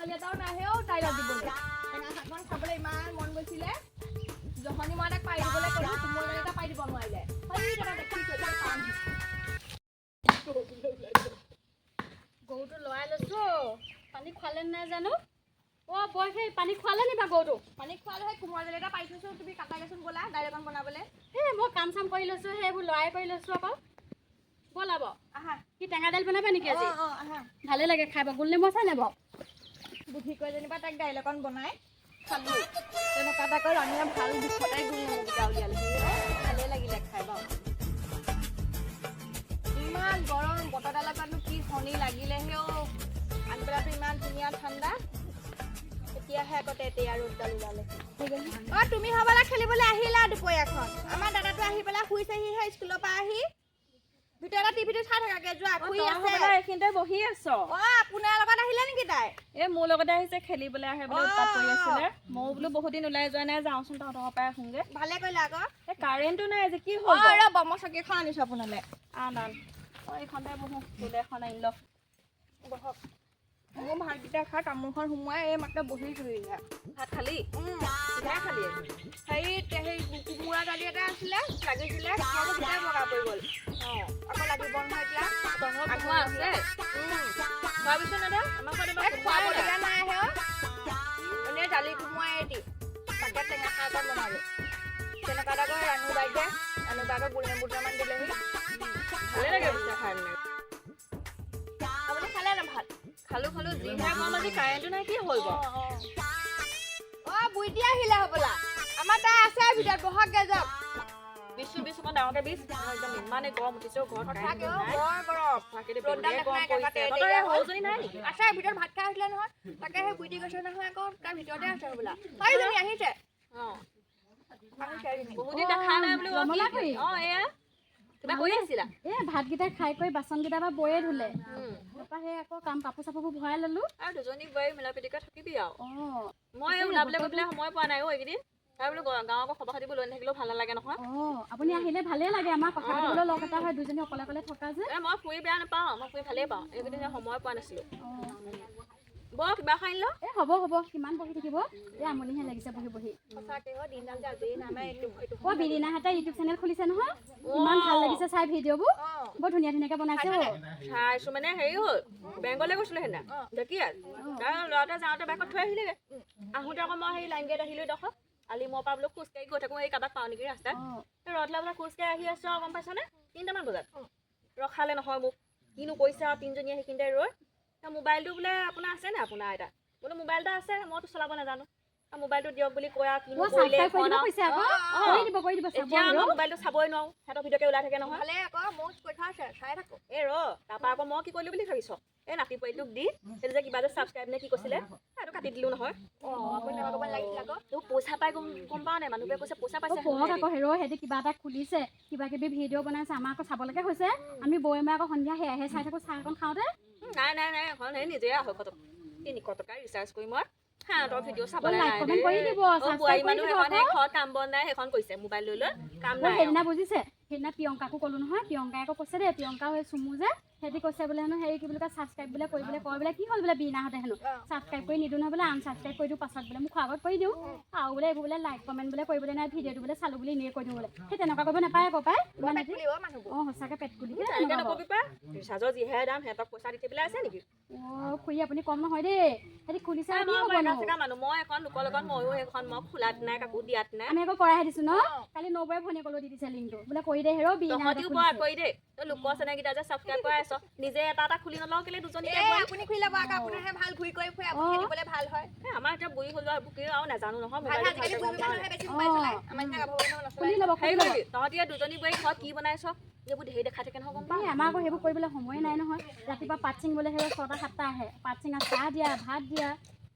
পাচলি এটাও নাহে অ' দাইলত দিবলৈ। টেঙা শাকখন খাবলৈ ইমান মন গৈছিলে। জহনী মই তাক পাৰি দিবলৈ ক'লো, কোমল দালি এটা পাৰি দিব নোৱাৰিলে। সেই দাদা দেখিছোঁ, এতিয়া পামহি। গৰুটো লৰাই লৈছো, পানী খোৱালে নাই জানো। অ' বৈ, সেই পানী খোৱালে নি বাৰু গৰুটো? পানী খোৱালে। সেই কোমোৰা দালি এটা পাৰি থৈছোঁ, তুমি কাটাগেচোন ব'লা, দাইল অকণ বনাবলৈ। এই মই কাম চাম কৰি লৈছো, সেইবোৰ লৰাই কৰি লৈছো আকৌ। ব'লা বাৰু। আহা। কি টেঙা দাইল বনাবা নেকি আজি? অঁ, আহা। ভালে লাগে খাই বাৰু। গোল নেমু আছে নে বাৰু? বুদ্ধি কৰি যেনিবা তাইক দাইল অকণ বনাই খালোঁ। তেনেকুৱা এটা কৰি ৰাণীয়ে ভাল দুখতে গোল নেমুকেইটা উলিয়ালে। ভালেই লাগিলে খাই বাৰু। ইমান গৰম, বতৰডালৰ পৰানো কি শনি লাগিলেহে অ'। আগবেলাটো ইমান ধুনীয়া ঠাণ্ডা, এতিয়াহে আকৌ তেতিয়া ৰ'দডাল ওলালে। অ' তুমি হ'বলা খেলিবলৈ আহিলা দুপৰীয়াখন। আমাৰ দাদাটো আহি পেলাই শুইছেহিহে স্কুলৰ পৰা আহি। ভিতৰতে টিভিটো চাই থাকাগে যোৱা, শুই আছে। এইখিনিতে বহি আছ? অ' আপোনাৰ লগত আহিলে নেকি তাই? এই মোৰ লগতে আহিছে, খেলিবলৈ আহে বোলে, উৎপাত কৰি আছিলে। ময়ো বোলো বহুত দিন ওলাই যোৱা নাই, যাওঁচোন তহঁতৰ পৰাই আহোঁগে। ভালে কৰিলা আকৌ। এই কাৰেণ্টটো নাই আজি, কি অ' হ'ল বাৰু? ৰ'ব, মই চকী এখন আনিছো আপোনালৈ। আন আন, অ' এইখনতে বহোঁ, টোল এখন আনি ল। বহক। মোৰ ভাতকেইটা খাই তামোলখন সোমোৱাই এই মাত্ৰ বহিছোহি। ভাত খালি? কিহে খালি আজি? হেৰি, সেই কোমোৰা দালি এটা আছিলে, লাগিছিলে, আকৌ গোটেই বগা পৰি গ'ল। আকৌ লাগিব নহয় এতিয়া। তহঁতৰ কোমোৰা আছে? খোৱাবিচোন দাদা, আমাৰ ঘৰত এইবাৰ এই কোমোৰাই নাই। খুৱাবলগীয়া নাই হে অ'। এনেই দালি কোমোৰা এটি, তাকে টেঙা খাৰ অকণ বনালোঁ। তেনেকুৱা এটা কৰি ৰাণু বাইদেৱে, ৰাণু বাই আকৌ গোল নেমু দুটামান দিলেহি। ভালে লাগে পিছে খাই মানে। আপুনি খালে নে ভাত? খালো খালো। যিহে গৰম আজি, কাৰেণ্টটো নাই, কি হ'ল বাৰু? অ' বুইটি আহিলে হ'বলা। আমাৰ তাই আছে ভিতৰত, বহকগে যাওক। বিচোন, বিচ, অকণ ডাঙৰকে বিচ। মই একদম ইমানেই গৰম উঠিছে অ', ঘৰত সঁচাকে কাৰেণ্টটো অ' নাই। বৰ গৰম। সঁচাকে দেই, ৰ'দডাল বেলেগ দেখা গৰম নাই, পৰিছে। একেবাৰে তহঁতৰ তেৰতেৰীয়া এই হ'ল। সৰুজনী নাই নেকি? আছে ভিতৰত, ভাত খাই আহিছিলে নহয়। তাকে সেই বুইটি গৈছে নহয় আকৌ, তাৰ ভিতৰতে আছে হ'বলা। এইজনী আহিছে। আহিছে এইজনী। বহুত দিন দেখা নাই বোলো। অ, ৰমলা কি খুৰী। অ, এয়া কিবা কৰি আছিলা? এই ভাতকেইটা খাই কৰি বাচনকেইটা বা বৌয়ে ধুলে। তাৰপৰা সেই আকৌ কাম কাপোৰ চাপোৰবোৰ ভৰাই ল'লো। আৰু দুজনী বোৱাৰী মিলা প্ৰীতিকৈ থাকিবি আৰু। মই এই তাকে ওলাবলৈ গৈ বতৰটো পেলাই সময় পোৱা নাই অ' এইকেইদিন। তাৰ বোলো গাঁৱৰ আকৌ খবৰ খাতিবোৰ লৈ নাথাকিলেও ভাল নালাগে নহয়। অঁ, আপুনি আহিলে ভালেই লাগে, আমাৰ কথা পাতিবলৈ লগ এটা হয়, দুজনী অকলে অকলে থকা যে। এই মই ফুৰি বেয়া নাপাওঁ, মই ফুৰি ভালেই পাওঁ। এইকেইদিন সেই সময় পোৱা নাছিলো। বৰ কিবা এখন আনি ল। এই হ'ব হ'ব, কিমান বহি থাকিব। এই আমনিহে লাগিছে বহি বহি। সঁচাকে অ' দিনডাল যে আজৰি নাই আমাৰ এইটো এইটো। অ' বিৰিণাহঁতে ইউটিউব চেনেল খুলিছে নহয়, ইমান ভাল লাগিছে চাই ভিডিঅ'বোৰ। বৰ ধুনীয়া ধুনীয়াকৈ বনাইছে অ'। চাইছো মানে, হেৰি হ'ল, বেংকলৈ গৈছিলো সেইদিনা ঢেকীয়াল। তাৰ ল'ৰাটোৱে যাওঁতে বাইকত থৈ আহিলেগে। আহোঁতে আকৌ মই সেই লাইন গেট আহিলো ডোখৰ আলি মূৰৰ পৰা, বোলো খোজকাঢ়ি গৈ থাকোঁ, এই কাৰোবাক পাওঁ নেকি ৰাস্তাত। এই ৰদলা বোলে খোজকাঢ়ি আহি আছোঁ আৰু, গম পাইছনে, 3টামান বজাত ৰখালে নহয় মোক। কিনো কৰিছে আৰু, তিনিজনীয়ে সেইখিনিতে ৰৈ মোবাইলটো বোলে আপোনাৰ আছে নে আপোনাৰ আইতা? বোলো মোবাইল এটা আছে, মইতো চলাব নাজানো, মোবাইলটো দিয়ক বুলি কৈ আৰু কিনো অ' কৰিলে ছাবস্ক্ৰাইব কৰি এখন দিব আৰু। কৈছে আকৌ। কৰি দিব, কৰি দিব, চাব। এতিয়া আৰু মই মোবাইলটো চাবই নোৱাৰো, সিহঁতৰ ভিডিঅ'কে ওলাই থাকে নহয়। ভালে আকৌ, ময়ো কৈ থোৱা আছে, চাই থাকো। এই ৰ, তাৰপৰা আকৌ মই কি কৰিলো বুলি ভাবিছ? এই নাতি পোৱালিটোক দি সেইটো যে কিবা যে ছাবস্ক্ৰাইব নে কি কৈছিলে, সেইটো কাটি দিলো নহয়। অ' আপুনি তেনেকুৱা কৰিব নালাগিছিলে আকৌ। তোৰ পইচা পাই গম গম পাৱ নাই? মানুহবোৰে কৈছে পইচা পাইছে অ' কওক আকৌ হেৰ', সিহঁতি কিবা এটা খুলিছে, কিবা কিবি ভিডিঅ' বনাইছে, আমাৰ আকৌ চাবলৈকে হৈছে। আমি বৌয়ে মই আকৌ সন্ধিয়া সেয়াহে চাই থাকোঁ চাহ অকণ খাওঁতে। নাই নাই নাই, এখন সেই নিজে 250 টকা, 300 টকা ৰিচাৰ্জ কৰি মই সিহঁতৰ ভিডিঅ' চাবলৈ লাইক নাই কমেণ্ট কৰি দিব, অ' ছাবস্ক্ৰাইব বোৱাৰী কৰি মানুহ দিব সেইখন আকৌ। সেই ঘৰত কাম বন নাই, সেইখন কৰিছে মোবাইল লৈ লৈ কাম মই নাই আৰু। সেইদিনা বুজিছে, সেইদিনা প্ৰিয়ংকাকো ক'লো নহয়, প্ৰিয়ংকাই আকৌ কৈছে দেই, প্ৰিয়ংকাও সেই চুমু যে, সিহঁতি কৈছে বোলে হেনো হেৰি কি বুলি কয়, ছাবস্ক্ৰাইব বোলে কৰিবলৈ কয় বোলে, কি হ'ল বোলে বিনাহঁতে হেনো ছাবস্ক্ৰাইব কৰি নিদিওঁ নহয় বোলে, আনছাবস্ক্ৰাইব কৰি দিওঁ পাছত বোলে, মুখৰ আগত কৰি দিওঁ আৰু বোলে এইবোৰ বোলে লাইক কমেণ্ট বোলে কৰিবলৈ নাই, ভিডিঅ'টো বোলে চালোঁ বুলি এনেই কৈ দিওঁ বোলে। সেই তেনেকুৱা কৰিব নাপায় আকৌ পাই ইমান পেট এটি ফুলিব মানুহবোৰ। অঁ, সঁচাকৈ পেট কুলি। তেনেকে নকবি পাই, ৰিচাৰ্জৰ যিহে দাম, সিহঁতক পইচা দি থাকিবলৈ আছে নেকি? অঁ খুৰী, আপুনি কম নহয় দেই, সিহঁতি খুলিছে আৰু কি মই হ'ব বৰ নো? একা চেকা মানুহ, মই এখন লোকৰ লগত ময়ো সেইখন মই খোলাত নাই, কাকো দিয়াত নাই। আমি আকৌ কৰাইহে দিছোঁ ন। কালি নবৌয়ে ভনীয়েকলৈ দি দিছে লিংকটো, বোলে কৰি দে হেৰ' বিনাহঁতে তহঁতিও বৰ খুলিছে। আঁতৰি দেই, তই লোকৰ চেনেলকেইটা যে ছাবস্ক্ৰাইব কৰাই আছ, নিজে এটা এটা খুলি নলওঁ কেলে দুজনীকে এই বোৱাৰী? আপুনি খুলি ল'ব আকৌ, আপোনাৰহে ভাল, ঘূৰি কৰি ফুৰে, আপুনি দিবলৈ ভাল হয়। এই আমাৰ এতিয়া বুঢ়ী হ'লো আৰু কি আৰু নাজানো নহয় ভাল মোবাইলটো আজিকালি ভালকে বুঢ়ী গম পাওঁ মানুহে বেছি মোবাইল চলায়, আমাৰ নিচিনা গাভৰু মানুহ নচলায়। খুলি ল'ব, হেৰি খুলি ল'ব। কৰিবি, তহঁতি এই দুজনী বোৱাৰী ঘৰত কি বনাইছ এইবোৰ ধেৰ দেখাই থাকে নহয়, গম পাওঁ। এই আমাৰ আকৌ সেইবোৰ কৰিবলৈ সময়ে নাই নহয়। ৰাতিপুৱা পাত ছিঙিবলৈ সেই 6টা 7টা আহে, পাত ছিঙা, চাহ দিয়া, ভাত দিয়া,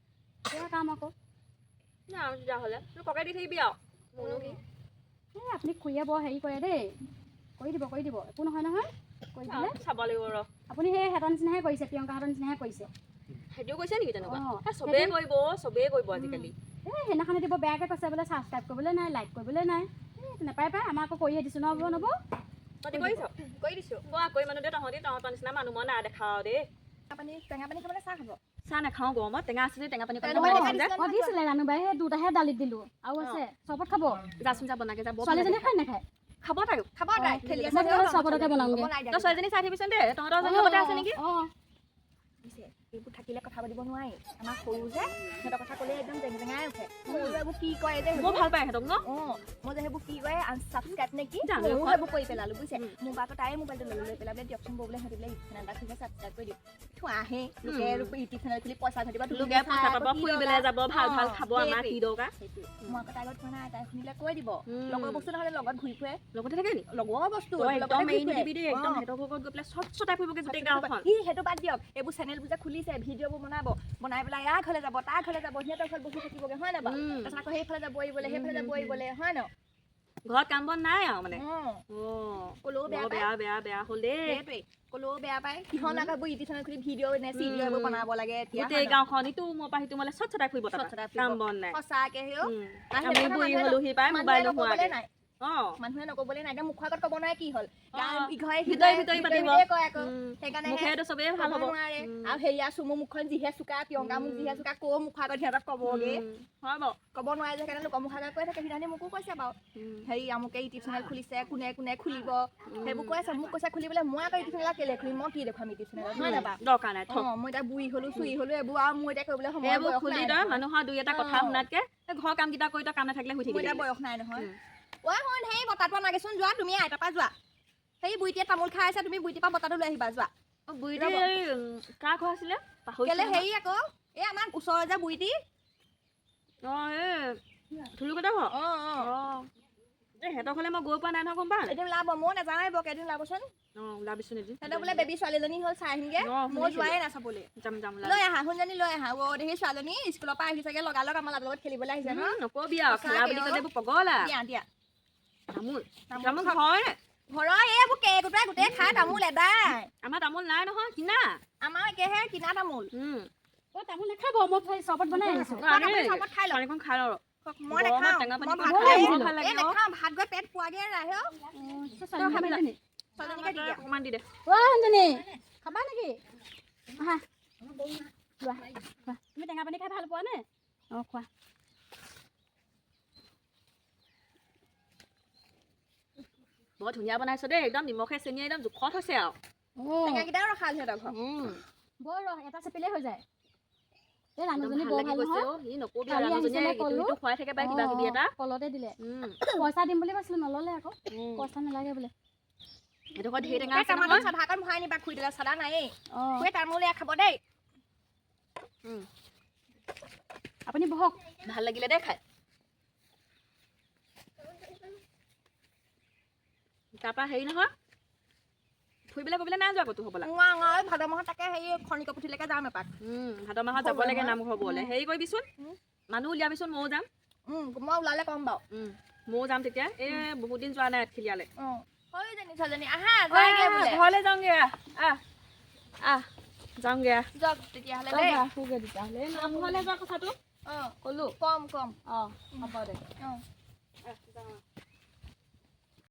সেয়া কাম আকৌ। না তেতিয়াহ'লে তোৰ ককাই দি থাকিবি আৰু মোৰনো কি? এই আপুনি খুৰীয়ে বৰ হেৰি কৰে দেই। কৰি দিব, কৰি দিব, একো নহয় নহয় কৰি দিলে। চাব লাগিব ৰ। আপুনি সেই সিহঁতৰ নিচিনাহে কৰিছে, প্ৰিয়ংকাহঁতৰ নিচিনাহে কৰিছে। সেইটোও কৈছে নেকি তেনেকুৱা? অঁ। এই চবেই কৰিব অ', চবেই কৰিব আজিকালি। এই সেইদিনাখনে দিব বেয়াকৈ কৈছে বোলে ছাবস্ক্ৰাইব কৰিবলৈ নাই, লাইক কৰিবলৈ নাই। এই নাপায় পাই, আমাৰ আকৌ কৰিহে দিছোঁ ন নবৌ। তহঁতি কৰিছ? কৰি দিছোঁ। বৰ আকৈ মানুহ দেই তহঁতি, তহঁতৰ নিচিনা মানুহ মই নাই দেখাও দেই। পানী, টেঙা পানী খাবনে চাহ খাব? চাহ নাখাওঁ গৰমত, টেঙা আছে যদি টেঙা পানী অকণ টেঙা বনাই পানী দিম যা। অ, দিছিলে ৰানুবাই, সেই দুটাহে দালিত দিলো আৰু আছে, চৰবত খাব। যাচোন যা, বনাগে যা, বৰ ভাল ছোৱালীজনীয়ে লাগে। খায় নাখায়? খাব তাইও। খাব তাই, খেলি আছে। মই তেতিয়াহ'লে চৰবতকে বনাওঁগে। বনাই দিয়া। তই ছোৱালীজনী চাই থাকিবিচোন দেই, তহঁতৰ জনী লগতে আছে নেকি? অ। বুজিছে, এইবোৰ থাকিলে কথা পাতিব নোৱাৰি। আমাৰ সৰু যে, সিহঁতৰ কথা ক'লে একদম জেং জেঙাই উঠে। মোৰ এইবোৰ কি কয় যে। বৰ ভাল পায় সিহঁতক ন? অ, মই যে সেইবোৰ কি কয়, আনচাবস্ক্ৰাইব নে কি, জানো ময়ো এখন। সেইবোৰ কৰি পেলালো বুজিছে। মোৰ পৰা আকৌ তাই মোবাইলটো লৈ লৈ পেলাই বোলে দিয়কচোন বৌ বোলে, সিহঁতি বোলে ইউটিউব চেনেল এটা খুলিছে, ছাবস্ক্ৰাইব কৰি দিয়ক। থোৱাহে, লোকে ইউটিউব চেনেল খুলি পইচা ঘটিব, তুমি লোকে চাই পইচা আকৌ পাব, কি ফুৰিবলৈ দৰকাৰ? যাব, ভাল ভাল অ, খাব, আমাৰ সেইটোৱেই। কি দৰকাৰ? সেইটোৱে। মই আকৌ তাইৰ আগত কোৱা নাই, তাই শুনিলে কৈ দিব। উম। লগৰ বস্তু নহ'লে লগত ঘূৰি ফুৰে। লগতে থাকে নি? লগৰ বস্তু তই লগতে একদম ঘূৰি এৰি ফুৰে। নিদিবি দেই একদম। অ। সিহঁতৰ ঘৰত গৈ পেলাই চট চটাই ফুৰিবগৈ গোটেই গাঁওখন। সি সেইটো বাদ দিয়ক, এইবোৰ চেনেলবোৰ যে খুলিছে, ভিডিঅ'বোৰ বনাব, বনাই পেলাই ইয়াৰ ঘৰলৈ যাব, তাৰ ঘৰলৈ যাব, সিহঁতৰ ঘৰত বহি থাকিবগৈ, হয় নাই বাৰু? উম। তাৰপিছত আকৌ সেইফালে যাব এৰিবলৈ, সেইফালে যাব এৰিবলৈ, হয় ন? ঘৰত কাম বন নাই আৰু মানে। অ। অ। ক'লেও বেয়া বৰ পায়। বেয়া বেয়া বেয়া হ'ল দেই। সেইটোৱেই, ক'লেও বেয়া পায়। সিহঁত আকৌ এইবোৰ ইউটিউব চেনেল খুলি ভিডিঅ' নে চিডিঅ' এইবোৰ বনাব লাগে এতিয়া, গোটেই হয় ন? গাঁওখন ইটো মোৰ পৰা সিটো মোলে চট চটাই ফুৰিব, তাৰপৰা চট চটাই ফুৰিব। কাম বন নাই। সঁচাকে হেও। উম। আৰু আমি সেইটো কথা বুঢ়ী মানুহে হলোহি পাই মানুহে মোবাইল নক'বলৈ নোহোৱাকে। নাই। অ। মানুহে নক'বলৈ নাই, এতিয়া মুখৰ আগত ক'ব নোৱাৰে, কি হ'ল? অ। গাঁৱৰ ইঘৰে ভিতৰি সিঘৰে ভিতৰি পাতিব। ভিতৰি কয় আকৌ। উম। সেইকাৰণেহে মুখেৰেতো চবেই ভাল ক'ব হ'ব। নোৱাৰে। উম। আৰু হেৰিয়া চুমু মুখখন যিহে চোকা, প্ৰিয়ংকা মুখ যিহে চোকা, ক' মুখৰ আগত সিহঁতক ক'বগে? উম, হয় বাৰু। ক'ব নোৱাৰে যে, সেইকাৰণে লোকৰ মুখৰ আগত কৈ থাকে। সিদিনাখনি মোকো কৈছে বাৰু, হেৰি আমুকে ইউটিউব চেনেল খুলিছে, কোনে কোনে খুলিব সেইবোৰ কৈ আছে। মোক কৈছে খুলিবলৈ। মই আকৌ ইউটিউব চেনেল কেলে খুলিম, মই কি দেখুৱাম ইউটিউব চেনেলত, হয় নাই বাৰু? দৰকাৰ নাই, থ। অ, মই এতিয়া বুঢ়ী হলো, চুই হলো, এইবোৰ আৰু মোৰ এতিয়া কৰিবলৈ সময় এইবোৰ বয়স খুলি নাই তই নহয়। মানুহৰ দুই এটা কথা অ। শুনাতকে এই ঘৰৰ কাম কেইটা কৰি তই কাম নাথাকিলে শুই মোৰ থাকিবি এতিয়া লাগিলে। বয়স নাই নহয়। উম। ঐ শুন, হেৰি বতাহটো আনাগেচোন যোৱা, তুমি আইতাৰ পৰা যোৱা। সেই বুঢ়ীটিয়ে তামোল খাই আছে, তুমি বুঢ়ীটিৰ পৰা বতাহটো লৈ আহিবা যোৱা। অ, বুঢ়ীটি এই, কাৰ ঘৰ আছিলে পাহৰিছো কেলে নহয়। হেৰি আকৌ এই আমাৰ ওচৰৰ যে বুঢ়ীটি। অ, এই ধুলুকহঁতৰ ঘৰ। অ অ। অ, এই সিহঁতৰ ঘৰলে মই গৈ পোৱা নাই নহয়, গম পাৱ নাই? এদিন ওলাব, ময়ো নাযাওঁৱে বৰকে, এদিন ওলাবচোন। অ, ওলাবিচোন এদিন। সিহঁতৰ বোলে বেবী ছোৱালীজনী হ'ল, চাই আহিমগে। অ, মই শুনিছিলো। যোৱাই নাই চাবলৈ। যাম যাম, ওলাবি। লৈ আহা সোণজনী, লৈ আহা। অ দেহি, ছোৱালীজনী স্কুলৰ পৰা আহি চাগে লগালগ আমাৰ লগত খেলিবলৈ আহিছে ন? নকবি আৰু, খেলা সঁচাকে বুলি অ। ক'লে এইবোৰ পগলা। দিয়া দিয়া। তামোল। তামোল তামোল খাওক। হয় নে? ঘৰৰ এইবোৰ কেৰ্কেটুৱাই গোটেই খাই তামোল এদাই। আমাৰ তামোল নাই নহয়, কিনা। আমাৰ একেহে কিনা তামোল। উম। অ, তামোল নাখাব, মই সেই চৰবত বনাই আনিছো। অ, খোৱা, আনি আপুনি চৰবত খাই লওক। পানীকণ খাই লওঁ। মই গৰমত নাখাওঁ, টেঙা পানী মই কণ ভাত খাই খাই বৰ ভাল লাগে এই অ। নাখাওঁ, ভাত গৈ পেট পোৱাগে নাই হে। অ, ছোৱালীজনী খাবি নি? ছোৱালীজনীকে দি দিয়া। অকণমান দি দে। অ সঞ্জনী, খাবা নেকি? আহা, লোৱা খোৱা। তুমি টেঙা পানী খাই ভাল পোৱা নে? অঁ, খোৱা। বৰ ধুনীয়া বনাইছ দেই, একদম নিমখে চেনিয়ে একদম জোখত হৈছে আৰু। অঁ। টেঙাকেইটাও ৰখাল সিহঁতৰ ঘৰত। উম। বৰ ৰস, এটা চেপিলেই হৈ যায়। এই একদম ৰানুজনী ভাল বৰ লাগি ভাল গৈছে নহয়। অ, সি নকবি আৰু কালি ৰানুজনীয়ে আহিছিলে ইটো কলো। সিটো খুৱাই থাকে পাই কিবা কিবি অঁ, এটা। কলতে দিলে। উম। পইচা দিম বুলি কৈছিলো, নল'লে আকৌ। উম। পইচা নালাগে বোলে। এডোখৰ ঢেৰ টেঙা এই আছে টেমাটোত নহয়। চাদা অকণ ভৰাই নিবা, খুই দিলে চাদা নায়েই। অঁ। খুই তামোল এয়া খাব দেই। উম। আপুনি বহক। ভাল লাগিলে দেই খাই। তাৰপৰা হেৰি নহয়, ফুৰিবলৈ কৰিবলৈ নাই যোৱা ক'তো হ'বলা? উৱা, উৱা, এই ভাদ মাহত তাকে হেৰি খনিকৰ পুথিলৈকে যাম এপাক। ভাদ মাহত যাব লাগে নামঘৰবোৰলৈ। হেৰি কৰিবিচোন, উম। মানুহ উলিয়াবিচোন, ময়ো যাম। মই ওলালে ক'ম বাৰু। ময়ো যাম তেতিয়া, এই বহুত দিন যোৱা নাই আঠখেলীয়ালে। অঁ, সৰুজনী ছোৱালীজনী আহা যায়গে বোলে। ঘৰলৈ যাওঁগে, আহ আহ আহ, যাওঁগে আহ। যাওক তেতিয়াহ'লে দেই। তেতিয়াহ'লে নামঘৰলৈ যোৱা কথাটো অঁ। ক'লো। কম কম। অঁ, হ'ব দে। অঁ। যাওঁ।